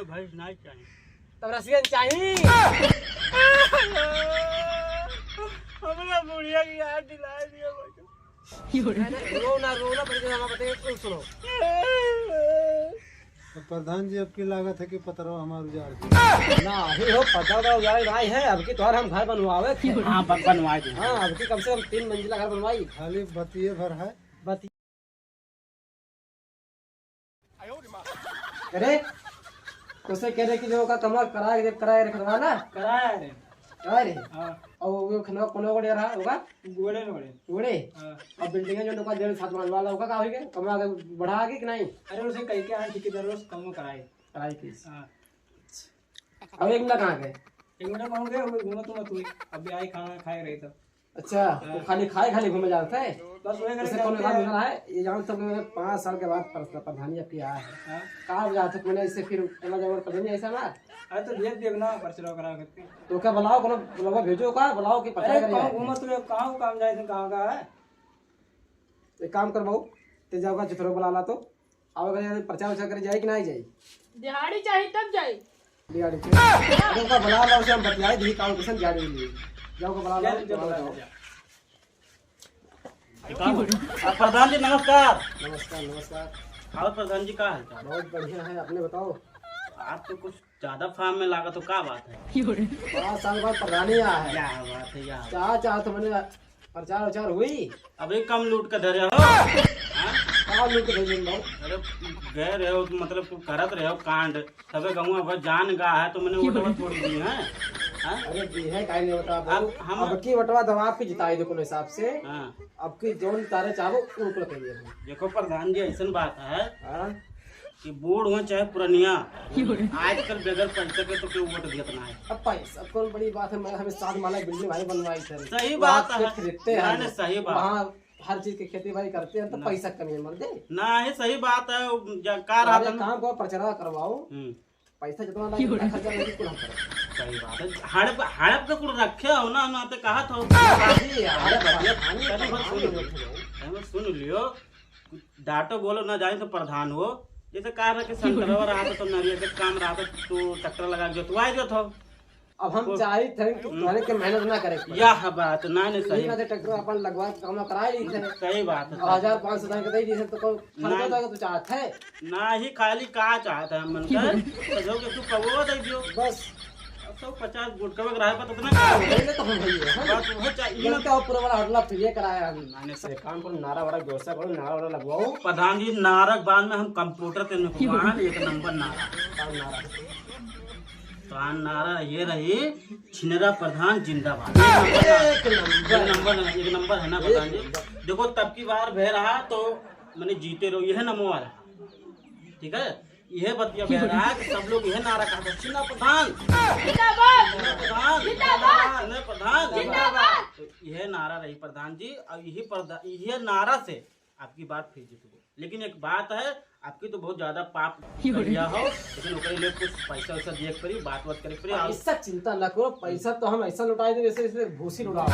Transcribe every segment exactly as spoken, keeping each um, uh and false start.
भैंस नहीं चाहिए। तब रसियन चाहिए। हमरा बुढ़िया की याद दिला दिया भाई। रो ना, रो ना, पहले हमारा बताइए, तुम सुनो। तो प्रधान जी, अब की लागत है कि पतरवा हमार उजाड़ दिया। ना, अभी हो, पतरवा उजाड़ भाई है, अब की तोहर हम घर बनवावे थे। हाँ, बन-, बनवाए दे। हाँ, अब की कम से कम तीन मंजिला घर बनवाई। खाली बतिये भर है। बतिये। अरे, तोसे कह रहे कि जो का कमरा कराए, कराए रे, करवा ना? कराए रे। कराए रे? हाँ। और वो खनवा कोनो को दे रहा होगा? गोड़े ने गोड़े। गोड़े? हाँ। और बिल्डिंग जो लोग डेढ़ सात माल वाला होगा, का होइगे? कमरा आगे बढ़ा आगे कि नहीं? अरे, उसे कह के आए ठेकेदार, उस कम कराए। कराए किस? हाँ। अब एक मिनट कहाँ गए? एक मिनट कहाँ गए? वो घूमत, घूमत हुई। अभी आई खाना खाए रही तब। अच्छा, हाँ। तो खाली खाए, खाली घूमे जाते हैं? बस वही करे जैसे कौन जाते काम हैं। करना है, ये जान सब लोग पाँच साल के बाद पर-, प्रधानी आपकी आया है। हाँ। कहाँ जाते हैं, मैंने इससे फिर चला जाओ, प्रधानी ऐसा ना? अरे तो भेज देब ना, पर्चा करा करके। तो क्या बुलाओ, कोनो बुलाओ, भेजो का, बुलाओ कि पर्चा अरे करिए। कहाँ घूमत हुए, कहाँ वो काम जाए थे, कहाँ का है? एक काम कर बाबू, ते जाओ का चिथरो बुला ला तो। अब अगर ये प्रचार उचार करे जाई कि नाही जाई? दिहाड़ी चाही तब जाई। दिहाड़ी के? अरे ओका बुला ला, उसे हम बतियाई दी काम किसन दिहाड़ी लिए। जाओ का बुला ला, जा, जा, बुला बुला ला। ला, जा। आ, प्रधान जी नमस्कार। नमस्कार, नमस्कार। और प्रधान जी का हाल चाल? बहुत बढ़िया है, अपने बताओ। आप तो कुछ ज्यादा फार्म में लागत हो, का बात है? पाँच साल बाद प्रधानी आया है। क्या बात है यार? क्या चाहत हो, मैंने प्रचार उचार हुई? अबे कम लूट के धरे हो। हाँ? का लूट के धरे हो बाबू? अरे गए रहे हो, मतलब कुछ करत रहे हो कांड, तबे गौवा भर जान गा है तो मैंने वोटवा थोड़ी दी है। हाँ? अरे दी है, काहे नहीं बता बाबू? अब हम अब की वोटवा दवा आपकी जिताई दे कोनो हिसाब से। हाँ। अब की जौन तारे चाहो उनको कहिए। देखो प्रधान जी, ऐसन बात है हाँ? कि बूढ़ हो चाहे पुरनिया, आजकल बगैर पैसा के तो केहू वोट देत ना है। अब पैसा कौन बड़ी बात है, मैं हमें सात माला बिल्डिंग भाई बनवाई थे। सही बात है। खरीदते हैं, सही बात। वहाँ हर चीज की खेती बाड़ी करते हैं तो ना। पैसा कमी है मर दे। ना, ये सही बात है। जा, का रहा अरे था ना? काम को प्रचार करवाओ। हम्म। पैसा जितना लगे, जितना खर्चा लगे, कुल हम करब। सही बात है। हड़प, हड़प के कुल रखे हो ना, ना ते कहा था। अरे यार, अरे बढ़िया, बढ़िया, तनी बस सुन लियो। तनी बस सुन लियो। डांटो बोलो ना जाए तो प्रधान हो। जैसे कहा रहा कि संतरवा रहा था तो नरिया के काम रहा था, तो ट्रैक्टर लगा के जोतवाए जो था। अब हम वो चाही थे कि हम्म। तुम्हारे के मेहनत ना करे के पड़े। यह बात ना, नहीं सही। ना तो ट्रैक्टर अपन लगवा के काम करा ली थे। सही बात है। और हजार पाँच सौ तक दे दी थे तो कोई खर्चा ना। तो, तो चाहत है। ना ही खाली का चाहत है मन का, तो जो कि तू कबो दे दियो। बस। अब सौ पचास गुटकवे के रहे पर उतना का हो? पहले तो हम भैया, हाँ? बस वह चाहिए ना। इनका ऊपर वाला हटला फिर ये कराया हम। माने से काम पर नारा वारा व्यवस्था करो, नारा वारा लगवाओ। प्रधान जी, नारा के बाद में हम कंप्यूटर के नुकसान एक नंबर नारा। का नारा? तो आ नारा ये रही, छिनरा प्रधान जिंदाबाद। एक नंबर। एक नंबर, एक नंबर है ना प्रधान जी? एक नंबर। देखो, तब की बार भे रहा तो मैंने जीते रहो, यह नमो वाला, ठीक है, यह बतिया भे रहा कि सब लोग यह नारा कहते, "छिनरा प्रधान जिंदाबाद। छिनरा प्रधान जिंदाबाद। छिनरा प्रधान जिंदाबाद।" तो यह नारा रही प्रधान जी, और यही प्रधा-, यह नारा से आपकी बात फिर जीतबो। लेकिन एक बात है, आपकी तो बहुत ज्यादा पाप करिया हो, लेकिन ओकरे लिए कुछ पैसा वैसा दिए के पड़ी, बात बात करे के पड़ी। और पैसा चिंता न करो, पैसा तो हम ऐसा लुटाए देंगे, जैसे, जैसे भूसी लुटाओ।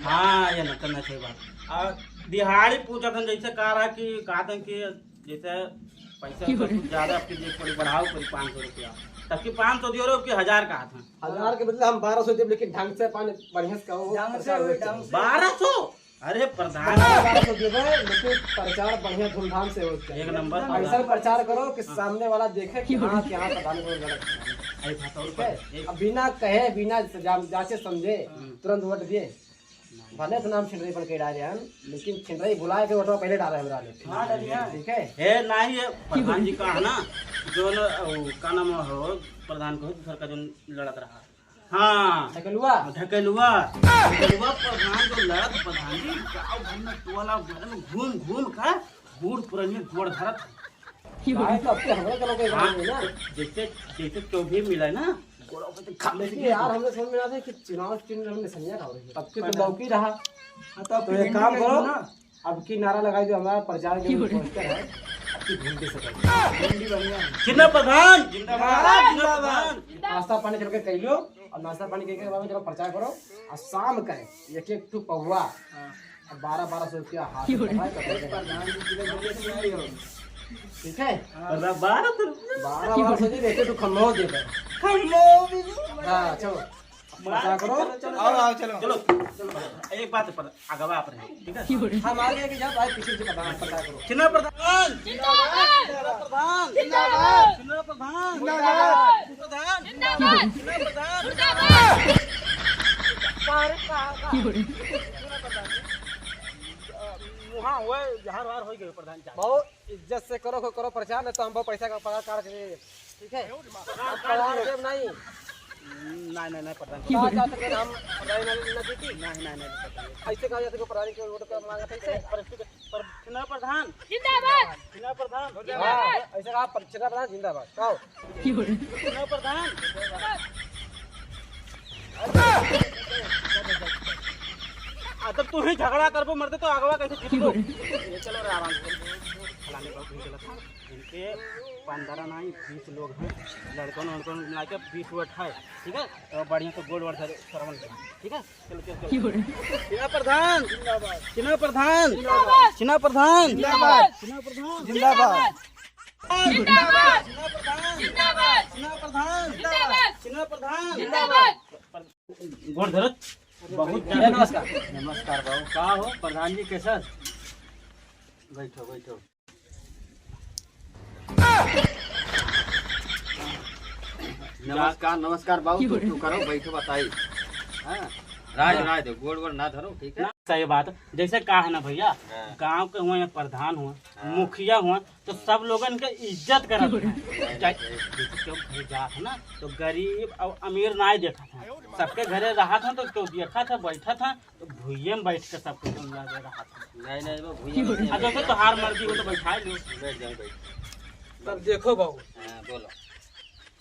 हाँ, ये ना करना चाहिए बात। और दिहाड़ी पूछत हन, जैसे कहा रहा कि कहत हन कि जैसे पैसा वैसा कुछ ज्यादा आपके दिए के पड़ी, बढ़ाओ पड़ी पाँच सौ रुपया, तब कि पाँच सौ दियो रे, कि हजार कहत हन। हजार के बदले हम बारह सौ देब, लेकिन ढंग से पानी बढ़िया से कहो, ढंग से प्रचार हो, होए। ढंग से। बारह सौ? अरे प्रधान। बारह सौ देबे, लेकिन प्रचार बढ़िया धूमधाम से हो जाए। एक नंबर। ऐसा प्रचार करो कि हाँ। सामने वाला देखे कि हाँ, कि हाँ, प्रधान को गलत। अरे बात और ठीक है? एक अब बिना कहे, बिना जा-, जांचे समझे हम्म। तुरंत वोट दिए। भले तो नाम छिनरई पर के डाले हम, लेकिन छिनरई भुला के वोटवा पहले डाले हमरा ले। हाँ, डालिए। ठीक है? हे, नाही, ये प्रधान जी का है ना, जो न, वो, का नाम हो, प्रधान को, दूसर का जो लड़त रहा। हाँ। ढकेलुआ? ढकेलुआ। ढकेलुआ प्रधान जो लड़त प्रधान जी, गाँव भर में टोला भर में घूम घूम के बूढ़ पुरानिया गोड़ धरत है। भाई, तो अब के हमरा चलो के हाँ, गाँव में ना। जैसे, जैसे चौबे मिला ना, गोड़ों पे तो खा लेकिन यार, हमने समझ में आता है कि चुनाव चिन्ह हमने संज्ञा का हो रही है। अब के तो लौकी रहा। हाँ, तो अब तो की एक भिंडी काम का करो, ना। अब की नारा लगाई दो, हमारा प्रचार के लिए पोस्टर है, अब की भिंडी से करो। भिंडी बढ़िया है। जिंदा प्रधान, जिंदाबाद, जिंदाबाद। नाश्ता पानी करके कह लो, और नाश्ता पानी करके बाद में चलो प्रचार करो, और शाम का एक एक ठो पौवा, हाँ। और बारह बारह सौ रुपया हाथ में कमाए, तो प्रधान जी की वजह से नहीं हो। ठीक है? हाँ। बारह तो बारह, बारह सौ जी, बेटे, तू खम्मो दे दे। खम्मो भी। हाँ, चलो। पता करो। चलो, चलो, आओ, आओ, चलो। चलो, चलो, एक बात पर अगवा आप रहे, ठीक है? हम आगे की जाओ, भाई, पीछे से पता, पता करो। चिन्ह प्रधान। जिंदाबाद। चिन्ह प्रधान। जिंदाबाद। चिन्ह प्रधान। जिंदाबाद। प्रधान। जिंदाबाद। चिन्ह प्रधान। जिंदाबाद। बाहर का, का? मुहा हुए, जहर वार हो गए प्रधान जी। बहुत इज्जत से करो, करो प्रचार, नहीं तो हम बहुत पैसा का पगार काट के, ठीक है? हम पगार देब नहीं। नहीं, नहीं, नहीं, प्रधान। कहा जा सके हम प्रधान नहीं, नहीं देती। नहीं, नहीं, नहीं, प्रधान। ऐसे कहा जा सके प्रधान के वोट का मांगा था, ऐसे। पर, पर, चिन्ह प्रधान। जिंदाबाद। चिन्ह प्रधान। हाँ, ऐसे कहा, पर, चिन्ह प्रधान जिंदाबाद। कहो। चिन्ह प्रधान। आ, तब तू ही झगड़ा करबो मरते तो अगवा कैसे जीतबो? ये चलो रे आराम से। फलाने बाबू कहीं गलत है। इनके पंद्रह नहीं, बीस लोग हैं। लड़कन उड़कन मिला के बीस वोट है, ठीक है? तो बढ़िया से गोल वोट धरे, श्रवण करें, ठीक है? चलो, चलो, चलो। चिन्ह प्रधान। जिंदाबाद। चिन्ह प्रधान। जिंदाबाद। चिन्ह प्रधान। जिंदाबाद। चिन्ह प्रधान। जिंदाबाद। जिंदाबाद। चिन्ह प्रधान। जिंदाबाद। चिन्ह प्रधान। जिंदाबाद। चिन्ह प्रधान। जिंदाबाद। गोड़ धरत। बहुत ए, नमस्कार। नमस्कार बाबू। का हो प्रधान जी, कैसन? बैठो, बैठो। नमस्कार, नमस्कार बाबू, तू, तू करो, बैठो, बताई। हाँ, राज, हाँ। राज, गोड़ वोड़ ना धरो, ठीक है? ना, सही बात। जैसे का है ना भैया, हाँ। गाँव के हुआ या प्रधान हुआ, हाँ। मुखिया हुआ, तो सब लोगन के इज्जत करत हैं। नहीं, चाहे नहीं, सही। जैसे केहू घर जात है ना, तो गरीब और अमीर नाई देखत हैं, सबके घरे रहत हैं, तो केहू देखत है, बैठत है, तो भुइये में बैठ के सबके सुन लगे रहत है। नहीं, नहीं, वो भुइये में आ, जैसे तोहार मर्जी हो तो बैठा लो। बैठ जाओ, बैठ। तब देखो बाबू, हाँ, बोलो।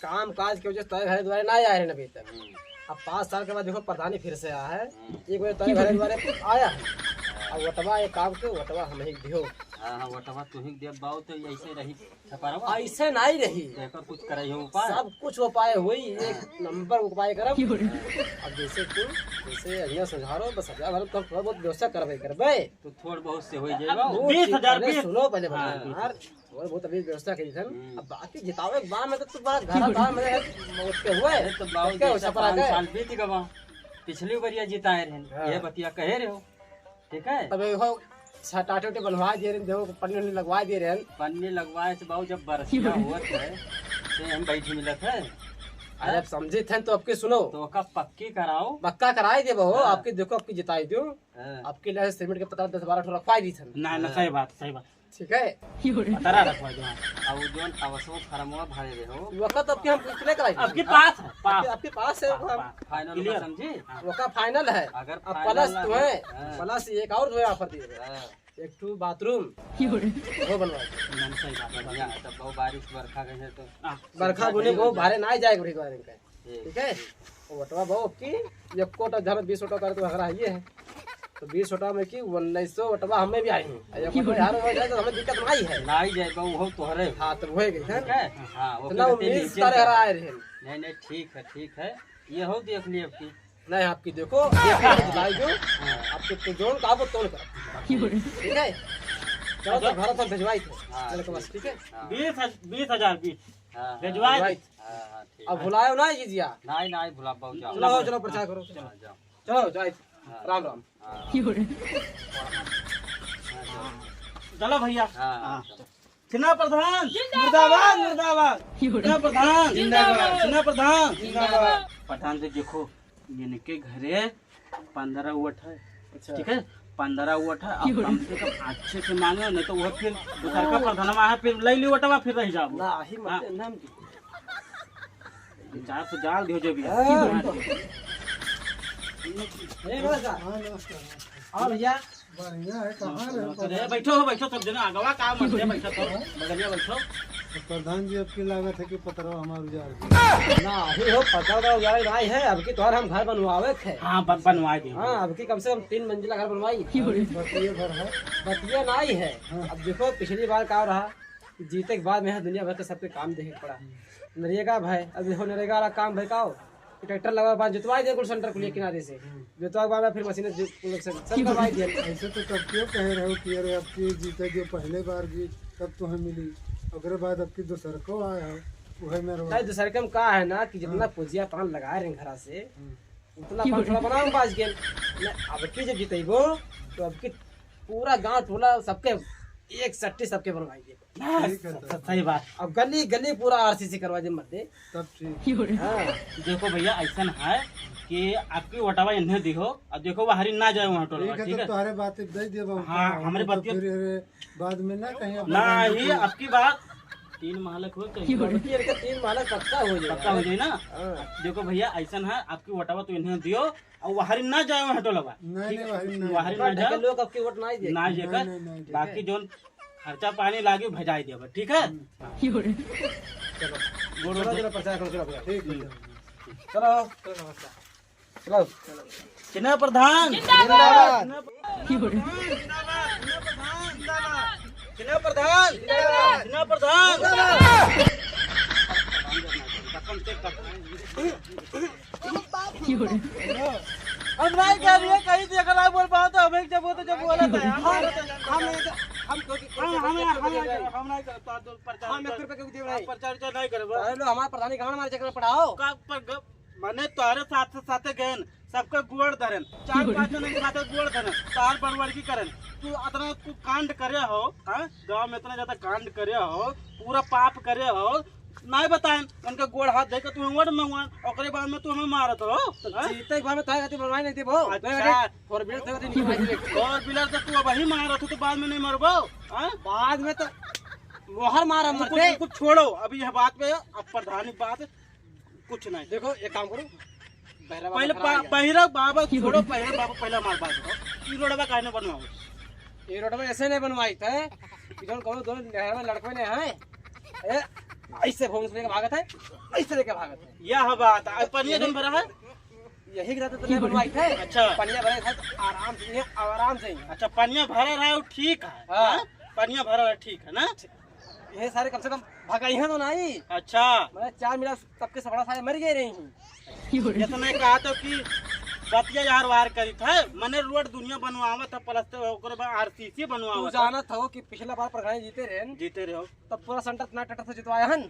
काम काज के वजह से तोरे घरे द्वारे ना आए रहे अभी तक। हम्म। अब पाँच साल के बाद देखो प्रधानी फिर से आया है। हम्म। एक बजे तोरे घरे द्वारे आया है। हाँ। अब वोटवा एक काम के, वोटवा हम ही दियो। हाँ, हाँ, वोटवा तू ही दे बाऊ तो ऐसे रही छपरवा। ऐसे नहीं रही। देखो कुछ करे हो उपाय। सब कुछ उपाय हुई, एक हाँ। नंबर उपाय करब। अब जैसे तू, जैसे यहाँ सुझारो, बस हजार भर तो थोड़ा बहुत व्यवस्था करबे करबे। तो थोड़ बहुत से हो अब जाएगा। वो बीस हजार, पहले बीस। सुनो पहले हाँ, बताओ बीस। यार। थोड़ा बहुत अभी व्यवस्था करी थन। हम्म। अब बाकी जितावे के बाद में तो तू बड़ा घर बार में उठ के हुए। अरे तो बाबू उठ के जैसे हुए, छपरा पाँच गए। साल बीत गवा, पिछली बार ये जिताए रहे, हाँ। ये बतिया कहे रहे हो, ठीक है? तब देखो, छटाटे उटे बनवा दिए रहे, देखो, पन्नी उन्नी लगवा दिए रहे। पन्नी लगवाए तो बाबू जब बरसिया होत है, तो हम बैठ मिलत है। अरे अब समझे थे तो अब के सुनो। तो ओका पक्की कराओ। पक्का कराई देबो, हाँ। आपके देखो, आपकी जिताई दो। हाँ। आपके लिए सीमेंट के पतरा दस बारह ठो रखवाई दी थन। ना, ना, हाँ। सही बात, सही बात। ठीक है? पतरा रखवा दो, हाँ। अब वो जौन अवसो फरमवा भरे रहे हो। वक्त अब के हम पूछले कराई। आपके पास है, पास। आपके, आपके पास है, पास, हम पास। Final clear। समझी? हाँ। वका final है। अगर अब final plus ना तो है, हाँ। Plus एक और जो है offer दिए। हाँ। एक ठो bathroom। वो बनवा दो। मैंने सही बात है। बढ़िया है, तब बहुत बारिश बरखा गई है तो हाँ। बरखा बुने बहुत भारे ना जाए, बड़ी बारिश का। ठीक। ठीक है? वो वोटवा बहु की, एक कोटा धर, बीस वोटा करे तो हगरा है, ये है। तो बीस वोटा में की उन्नीस सौ वोटवा हमें भी आई है। अब एक वोटा यार हो जाए तो हमें दिक्कत ना आई है। ना आई जाए, बहु हो तोहरे। हाँ, तब हो गई है। ठीक है? हाँ, वो तो ना फिर उम्मीद नीचे तारे हरा आए रहे। नहीं, नहीं, ठीक है, ठीक है। ये हो देख लिए अब की। नहीं, आपकी देखो, देखो, बताई दो। हाँ। आपके तो जोन का वो तोल कर। ठीक है? चलो, तो घर तक भिजवाई थे। हाँ, चलो, तो बस, ठीक। ठीक है? हाँ। बीस हज-, बीस हजार बीस। हाँ, हाँ। भिजवाई भिजवाई थे। हाँ, हाँ, ठीक। अब भुलायो ना ये जिया। नहीं, नहीं, भुला, बहुत जाओ। चलो, चलो, प्रचार करो। चलो, जाओ। चलो, जाए। हाँ। राम, राम। हाँ। चलो भैया। हाँ, हाँ, हाँ। चलो। सेना प्रधान, जिंदाबाद। मुर्दाबाद, मुर्दाबाद। सेना प्रधान, जिंदाबाद। सेना प्रधान, जिंदाबाद। प्रधान जी देखो, इनके घरे पंद्रह वोट है। अच्छा। ठीक है, पंद्रह वोट है। अब कम से कम अच्छे से मांगे, नहीं तो वह फिर दूसर का प्रधानवा है, फिर ले ली वोटवा, फिर रह जाओ। ना, ही मत, हाँ। नाम की। विचार से जाल दियो जो भी है। हाँ। ए, नमस्कार। हाँ, नमस्कार। हाँ, भैया। बढ़िया है, कहाँ रहे हो? अरे, बैठो हो, बैठो, सब जना अगवा का मत है, बैठो तो, बगलिया बैठो। तो प्रधान जी, अब की लागत है कि पतरवा हमार उजाड़ दिया। ना, अभी हो, पतरवा उजाड़ नहीं है, अब की तोहर हम घर बनवावे थे। हाँ, बन-, बनवाए दे। हाँ, अब की कम से कम तीन मंजिला घर बनवाई। बतिये भर है। बतिये नहीं है। हाँ। अब देखो, पिछली बार का रहा, जीते के बाद में यहाँ दुनिया भर के सबके काम देखे के पड़ा। नरेगा भाई, अब देखो नरेगा वाला काम भाई का हो, कि ट्रैक्टर लगा, बाद जोतवाई दे कुल सेंटर कुल किनारे से। हम्म। जोतवा के बाद में फिर मशीन से कुल सब, सब करवाई दिया। ऐसे तो तब क्यों कह रहे हो कि अरे अब की जीते जो पहले बार भी तब तुम्हें मिली। ओकरे बाद अब की दूसर को आया है, वही मेरे नहीं, दूसर के हम का है ना कि जितना हाँ। पुजिया पान लगाए रहे घरा से, हम्म। उतना पान थोड़ा बनावे में बाज गेल। नहीं, अब की जब जितैबो, तो अब की पूरा गांव टोला सबके एक सट्टी सबके बनवाई दे। ठीक है, स-, सही बात। अब गली गली पूरा आरसीसी करवा दे मत दे। तब ठीक। हाँ। देखो भैया, ऐसन है कि आपकी वोटवा इन्हें दिहो, अब देखो वो हरी ना जाए वहाँ टोला, ठीक है, ठीक तो है? तुम्हारे बात दे दिया बाबू, हाँ, हाँ, हमरे तो बात के फिर बाद में ना कहीं ना, ये आपकी बात तीन मालक हो कहीं। अब की इनका तीन मालक पक्का हो जाए। पक्का हो जाए ना? हाँ। देखो भैया, ऐसन है, आपकी वोटवा तो इन्हें दियो, और वहारी ना जाए वहाँ टोलवा। नहीं, नहीं, वहारी ना वहारी जाए। ना जाए। लोग आपकी वोट ना ही दे। ना नहीं, जेकर, नहीं, नहीं, नहीं। बाकी जोन खर्चा पानी लागी, भेजाई देबा, ठीक है? हम्म। हाँ। चलो। गोड़ चलो, धो- चलो, प्रचार करो, चलो, चलो। ठीक है, हम्म। चलो। चलो, नमस्कार। चलो। चलो। चिन्ह प्रधान। जिंदाबाद। चिन्ह प्रधान। जिंदाबाद। चिन्ह प्रधान। जिंदाबाद। चिन्ह प्रधान। जिंदाबाद। कसम से कसम। हम नहीं कह रही है, कहीं से अगर नहीं बोल पाओ तो हमें जब वो तो जब बोला था यार। हम, हम, हम, हम, हम, हम, हम नहीं करब, हम नहीं करब, प्रचार, हम एक रुपये के देब नहीं। प्रचार, प्रचार नहीं करब। अरे लो, हमारे प्रधानी गांड मारे चक्कर में पड़ाओ। का पर ग-, माने तोहरे साथ, साथे गएन, सबके गोड़ धरेन, चार पांच जन के साथे गोड़ धरेन, तोहार बड़बड़की करेन। तू अतना तू कांड करे हो, हाँ? गांव में इतना ज्यादा कांड करे हो, पूरा पाप करे हो, नहीं बताएन, उनके गोड़ हाथ धइ के तू वोट मंगवाएन, ओकरे बाद में तू हमें मारत हो, तो हाँ? जीते के बाद में तोहरे खातिर बनवाई नहीं देबो। अच्छा। Four wheeler से तो नहीं मारी। Four wheeler से तू अबही मारत हो, तो बाद में नहीं मरबो, हाँ? बाद में तो मोहर मारा तू मरते। कुछ, कुछ छोड़ो, अभी यह बात पे, अब प्रधानी बात, कुछ नहीं। देखो, एक काम करो, बहिरा बाबा पहले खड़ा पा-, है। बहिरा बाबा छोड़ो, बहिरा बाबा पहले हमार बात बताओ, ई रोडवा काहे नहीं बनवाओ? ये रोडवा ऐसे नहीं बनवाई थे कि जौन कहो दोनों नहर में लड़के ने हैं, ए, ऐसे भोंस लेके भागत है, ऐसे लेके भागत है। यह बात, आ पनिया जौन भरा है? यही के रहते तो नहीं बनवाई थे। अच्छा। पनिया भरे था तो आराम से, ये आराम से ही। अच्छा, पनिया भरा रहा है, वो ठीक है, हाँ। हाँ? पनिया भरा रहा है, ठीक है ना? ये सारे कम से कम भगाई हैं तो नहीं। अच्छा। मतलब चार मिला सबके सपड़ा सारे मर गए रही हैं। इतना कहा तो कि बतिया यार वार करी था, मने रोड दुनिया बनवावत है, प्लस्तर ओकरे बाद आरसीसी तू बनवावत है। जानत हो कि पिछला बार प्रधान जीते रहे, जीते रहे हो। तब पूरा सेंटर इतना ट्रैक्टर से जितवाया हन।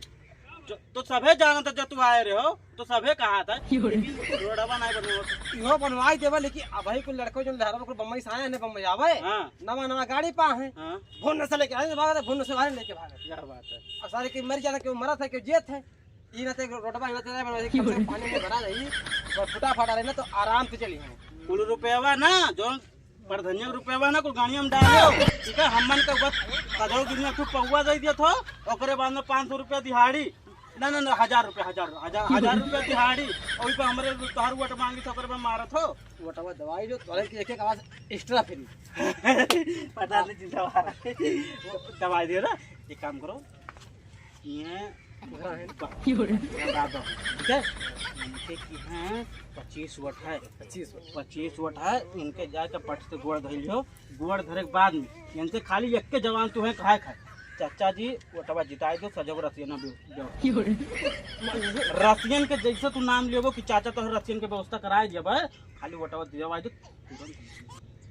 जो, तो सभे जानत है, जब तू आए रहे हो, तो सभे कहा था, लेकिन रोडवा नहीं बनवावत। इहो बनवाई देबा, लेकिन अबही कुल लड़को जो लहरवा कुल बम्बई से आए हैं, बम्बई आवे, हाँ। नवा नवा गाड़ी पा है, हाँ। भुन्न से लेके आए, भागत है, भुन्न से बाहर लेके भागत है। क्या बात है? और सारे के मर जाता, क्यों मरत है, क्यों जेत है। ई ना ते रोडवा, ई ना ते कम से कम पानी में भरा रही, और फुटा फटा रही ना, तो आराम से चली हम। कुल रुपयावा ना, जौन प्रधानिया के रुपयावा ना, कुल गाड़िया में डालो, ठीक है? हमन के बस सजो दुनिया खूब पौवा दे दिया थो, ओकरे बाद में पाँच सौ रुपया दिहाड़ी, ना, ना, ना, हजार रुपया, हजार, हजार, हजार रुपया दिहाड़ी, और ओई पे हमरे तोहर वोट मांगी तो ओकरे पे मारत हो। वोटवा दवाई जो तोहरे के एक एक आवाज extra free। पता नहीं चलता। दवाई दे रहा, एक काम करो, ये भरा है। बा-, बता दो, ठीक है? इनके की हैं पच्चीस वोट है। पच्चीस वोट। पच्चीस वोट है, इनके जाके पट से गोड़ धइल हो। गोड़ धरे के बाद में इनसे खाली एक के जवान तू है, कहा खाए, चाचा जी, वोटवा जिताए दो, सजो रसियन भी जाओ। रसियन के जैसे तू नाम लेबो कि चाचा तोहर रसियन के व्यवस्था कराए देबे, खाली वोटवा दिवाए दो।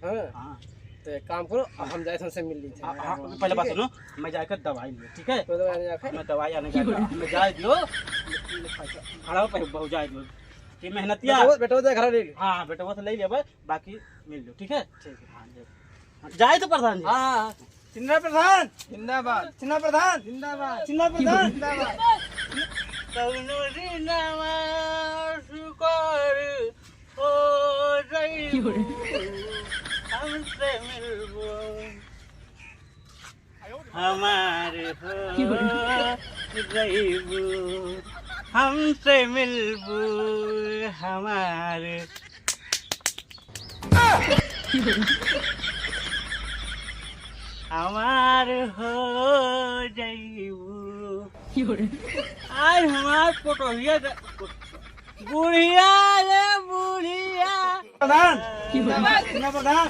हाँ। हाँ। तो एक काम करो, हम जाए हमसे मिल लीजिए। हाँ, हाँ, पहले बात सुनो, मैं जाकर दवाई लियो, ठीक है? तो दवाई आने जाके? मैं दवाई आने जाकर, मैं जाए दियो, खड़ा पे बहु जाए दियो। कि मेहनतिया। बेटवा, बेटवा जा घर ले लियो। हाँ, हाँ, बेटवा से ले लियो भाई, बाकी मिल लो, ठीक है? ठीक है। हाँ, जाए तो प्रधान जी। हाँ, हाँ। चिन्ह प्रधान जिंदाबाद। चिन्ह प्रधान जिंदाबाद। चिन्ह प्रधान जिंदाबाद। कौनो दिनवा सुकर हो जइबू, हमसे मिलबू, हमार हो जइबू, हमसे मिलबू, हमार हमार हो जइबू। आज हमार फोटोहिया द-, बुढ़िया रे बुढ़िया। प्रधान, जिंदाबाद। प्रधान।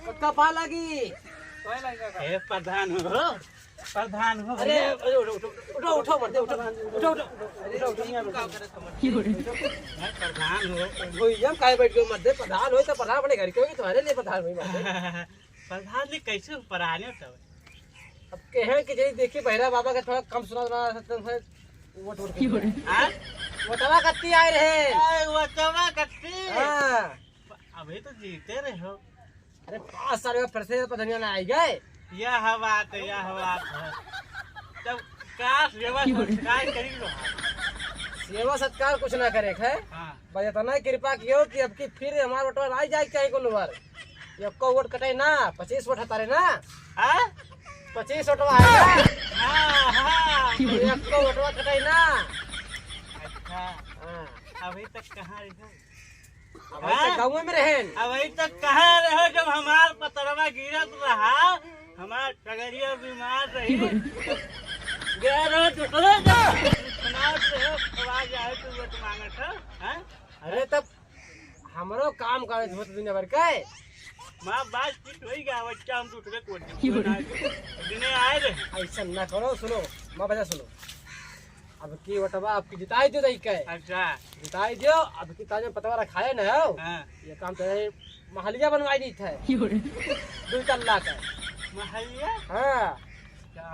कक्का पा लागी। हे प्रधान हो। प्रधान हो अरे, भैया। अरे, उठो, उठो, उठो, उठो, मत, उठो, उठो, उठो, उठो, उठो। मैं प्रधान हो। भैया, काहे बैठ गए मत दे, प्रधान हो तो प्रधान अपने घर के होगी, तुम्हारे लिए प्रधान हुई मत दे। प्रधान जी, कैसे हो? पराने तब। अब कहे कि जई देखी बहिरा बाबा के थोड़ा कम सुना, सुना सकते हैं, वोट, वोट के। हाँ? वोटवा कत्ती आए रहे? ए, वोटवा कत्ती? हाँ। अभी तो जीते रहे हो। अरे, पाँच साल में फिर से प्रधानिया ना आई गए। यह बात है, यह बात है। तब का सेवा सत्कार करी लो? सेवा सत्कार कुछ ना करे है। हाँ। बस इतना कृपा कियो कि अब की फिर हमार वोटवा ना जाए के चाहे कोनो बार। एक्को वोट कटे ना, पच्चीस वोट हतारे ना। हाँ? पच्चीस वोटवा है ना? हाँ, हाँ। एक्को वोटवा कटे ना। अच्छा। हाँ। अभी तक कहाँ रहे? अभी हाँ? तक गाँव में रहेन। अभी तक कहाँ रहे जब हमार पतरवा गिरत रहा, हमार टगरिया बीमार रही। गया रहो दूसरे के। सुनाओ तो हो, आवाज आए तू वोट मांगत हो, हाँ? अरे तब हमरो काम काज होत दुनिया भर के। माँ बात कुछ होई गया, बच्चा हम दूसरे को दिने आए रहे। ऐसा ना करो, सुनो, माँ बजा सुनो। अब की वोटवा अब की जिताई दियो दाई के। अच्छा। जिताई दियो, अब की ताजे पतवा रखाए न हो। हाँ। ये काम तो महलिया बनवाई दी थे। दो तल्ला का। महलिया? हाँ।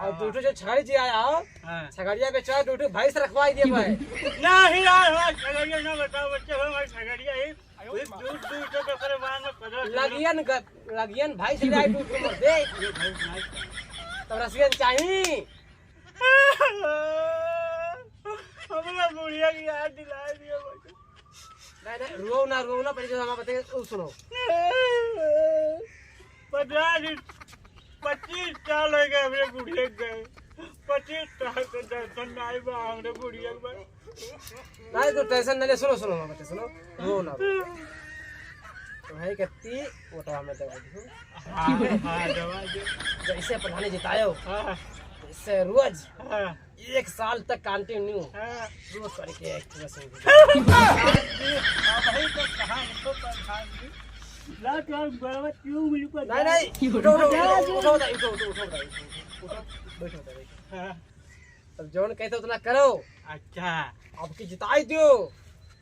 और दूठो जो छगड़ी जी आया हो, हाँ। छगड़िया बेचवा, दूठो भैंस रखवाई दिए भाई। नहीं यार, हमार छगड़िया ना बताओ, बच्चे हो, हमार छगड़िया ही। दूध, दूध, दूध के ओकरे बाद में पदर लगियन ग-, लगियन भैंस ले आई दूध को मर दे। ये भैंस नहीं। तब रसियन चाही। हमरा बुढ़िया की याद दिला दिया भाई। नहीं, नहीं, रो ना, रो ना, पहले जो हमारा बताइए, वो सुनो। पचास, पच्चीस साल हो गए हमरे बुढ़िया के गए। पच्चीस साल से दर्शन ना आए बा हमरे बुढ़िया के बा। नहीं, तो tension नहीं ले, सुनो, सुनो, हमारा बच्चा, सुनो, रो ना, रो। तो है कि ती वोटवा में दबा दियो। हाँ, हाँ, दबा दे। जैसे प्रधानी जितायो, हाँ। जैसे रोज हाँ। एक साल तक continue। हाँ। रोज करके एक पूरा संग। अबही तो कहाँ है तो प्रधान जी? ना तो हम गलत क्यों मिल पर नहीं, नहीं, उठो, उठो, उठो, उठो, उठो, उठो, उठो, उठो, उठो, बैठो, बैठो। हाँ। अब जौन कहते उतना करो। अच्छा। अब की जिताई दियो,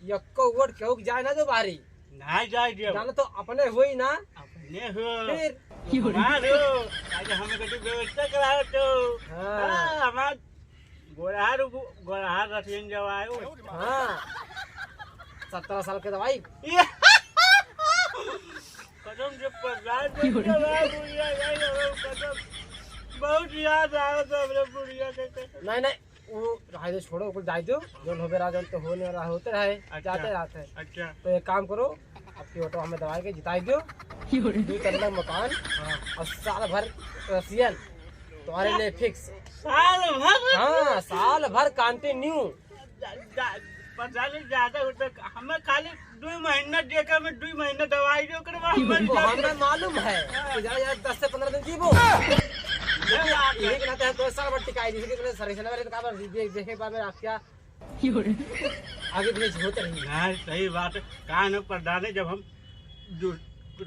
यक्को वोट केहू के जाए ना दो बाहरी। ना जाए दियो। जानो तो अपने होई ना। अपने हो। फिर? हमार हो। आज हमें कभी व्यवस्था कराओ तो। हाँ। हाँ, हमार गोरहार, गोरहार रथियन जब आयो। हाँ। सत्रह साल के दवाई। ये। कसम से पचास बच्चा बा, बुढ़िया गई, हमें कसम। बहुत याद आवत है हमरे बुढ़िया के कसम। नहीं, नहीं, वो रहे दो, छोड़ो, कुल जाए दो। जौन होबे रहा, जौन तो होने रहा, होते रहे, अच्छा। जाते रहते हैं। अच्छा। तो एक काम करो, अब की वोटवा हमें दबाए के जिताई दो। दो तल्ला मकान हाँ। और साल भर रसियन तुम्हारे लिए fix। साल भर? हाँ, साल भर continue। जा-, जा-, पता नहीं ज्यादा होता, हमें खाली दुई महीना देखा में, दुई महीना दवाई दे, ओकरे बाद मर वो जाते। हमें मालूम है हाँ। कि ज्यादा, ज्यादा दस से पन्द्रह दिन जीबो। ये बात है। यही के नाते हम तो साल भर टिकाई, जैसे कि मैंने सर्विस ना करे तो का बार दे-, देखे के बाद में आपका आगे पीछे होते रही। हाँ, सही बात है। कान पर डाले जब हम जो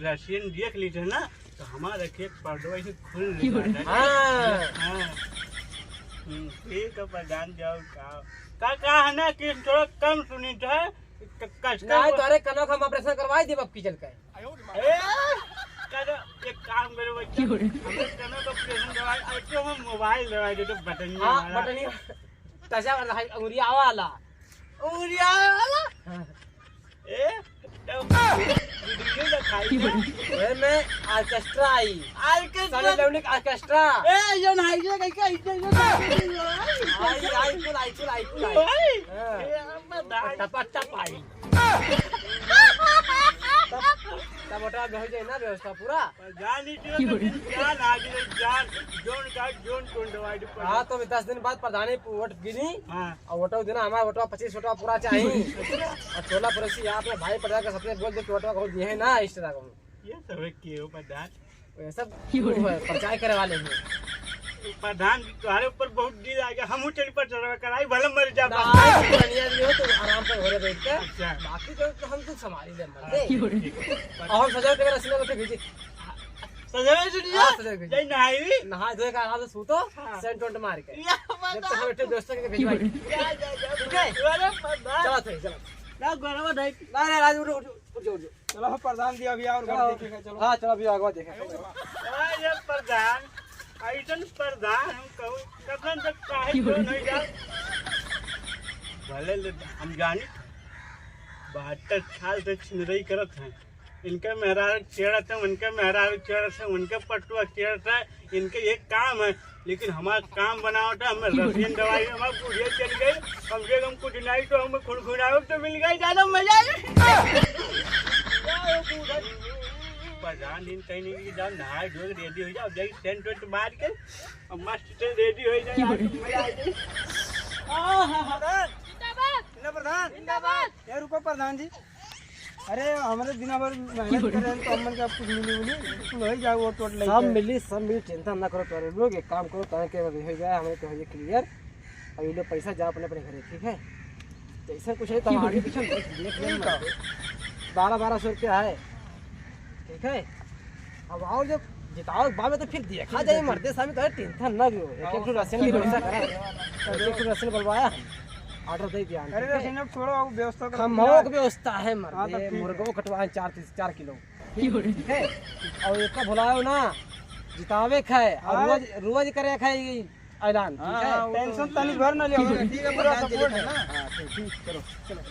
रसियन देख ली थे ना, तो हमारे खेत पर दो ऐसे खुल ली जाता है। हाँ। हाँ। हम्म, ठीक है, प्रधान जाओ, का, का, का है ना कि थोड़ा कम सुनी था, क-, कस के नहीं, वो तोरे कनों का हम operation करवाई देब अब की चल के। ए, कनो, एक काम करो बच्चा, हमें कनों का operation करवाई, अब तो हम मोबाइल दवाई दे, तो बटनिया हाँ, वाला। बटनिया। तजा वाला है, अंगुरिया वाला। अंगुरिया वाला? हाँ। ए, तो वीडियो दिखाई ना। ओए में orchestra आई। Orchestra? Sony Leone orchestra। ए, ये नहीं, ये कहीं का, ये, ये, ये, ये, ये, आई, आई, कुल आई, कुल आई, कुल आई। ओए, हाँ। ए, अब मैं दाई। टपा टप आई। तब, तब ओटा में हो जाए ना व्यवस्था पूरा। जान ही क्यों तो दिन जान आ गई, जान, जोन का, जोन कौन दवाई दे पड़ा। हाँ, तो अभी दस दिन बाद प्रधानी वोट गिनी। हाँ। और वोटो देना, हमारा वोटवा पच्चीस वोटवा पूरा चाहिए। और टोला पड़ोसी आप में भाई पड़ा के सबने बोल दे कि वोटवा को दिए है ना, इस तरह को। ये सब है के हो प्रधान? ये सब वो है, प्रचार करे वाले हैं। प्रधान जी, तुम्हारे ऊपर बहुत दिल आ गया, हम चली प्रचार कराई, भले मर जा। ना, बढ़िया भी हो तो आराम से घरे बैठ के। अच्छा। बाकी तो, तो हम कुछ संभाल ही ले मर हाँ, दे। ठीक है। और हम सजा के रसना को भेजी। सजा में जुट जा। हाँ, सजा भेजी। जाई नहाई भी। नहा धोए का आराम से सूतो, हाँ। सेंट वेंट मार के। या जब तक हम एक दोस्तों के भेजवाई। जा, जा, जा। ठीक है? अरे प्रधान। चला सही, चला। ना, गरम नहीं। ना, ना, राज, उठो, उठो। उठ जाओ, उठ जाओ। चलो, हम प्रधान जी अभी और चलो। घर देखेगा, चलो। हाँ, चलो, अभी आगवा देखेगा। अरे प्रधान, ऐसन प्रधान हम कहूँ, कखन तक काहे क्यों नहीं जा? भले ले, हम जानी, बहत्तर साल से छिनरई करत हैं। इनके मेहरारू छेड़त हैं, उनके मेहरारू छेड़त हैं, उनके पटुआ छेड़त हैं, इनके एक काम है, लेकिन हमार काम बनावत है, हमें रसियन दवाई में हमार बुढ़िया चल गई, कम से कम कुछ नहीं तो हमें खुनखुनावे तो मिल गई, ज्यादा मजा आ गया। प्रधान दिन कहीं नहीं कि जाओ, नहाए धोए के रेडी हो जाओ, जाइए टेंट वेंट मार के, अब मस्त से रेडी हो जाए, आज तो मजा आ जाए। आहा। जिंदाबाद। जिंदाबाद। जिंदाबाद। यार रुको प्रधान जी, अरे, हमरे दिना भर मेहनत करे हैं, तो हमन के अब कुछ मिली उली? कुल हो ही जाए, वोट वोट लेके। सब मिली, सब मिली, चिंता ना करो तोरे लोग। एक काम करो, तोरे के अभी हो जाए, हमरे के हो जाए क्लियर। अब ये लोग पैसा जाओ अपने, अपने घरे, ठीक है? जैसे कुछ है तो हम आगे पीछे देख, देख लेंगे। ठीक है। बारह बारह सौ रुपया है, ठीक है? अब और जब जिताओ बाद में तो फिर देखा जाए, मर्दे सामने तो टेंशन ना लो, एक एक ठो राशन की व्यवस्था करा, एक एक ठो राशन बोलवाया है। ऑर्डर दे दिया, अरे ठीक है? राशन अब छोड़ो, अब व्यवस्था करो। हम हो व्यवस्था है मर्दे, हाँ, तो ठीक है। मुर्गो कटवाए चार, चार किलो, ठीक है? और एक भुलाओ ना, जितावे खाए और हाँ। रोज, रोज करे खाए ये ऐलान, ठीक है? हाँ, हाँ, वो तो टेंशन तनी भर ना लियो, ठीक है, ठीक है, पूरा प्रधान जी सपोर्ट है। लिखा ना। हाँ, ठीक, ठीक, चलो, चलो।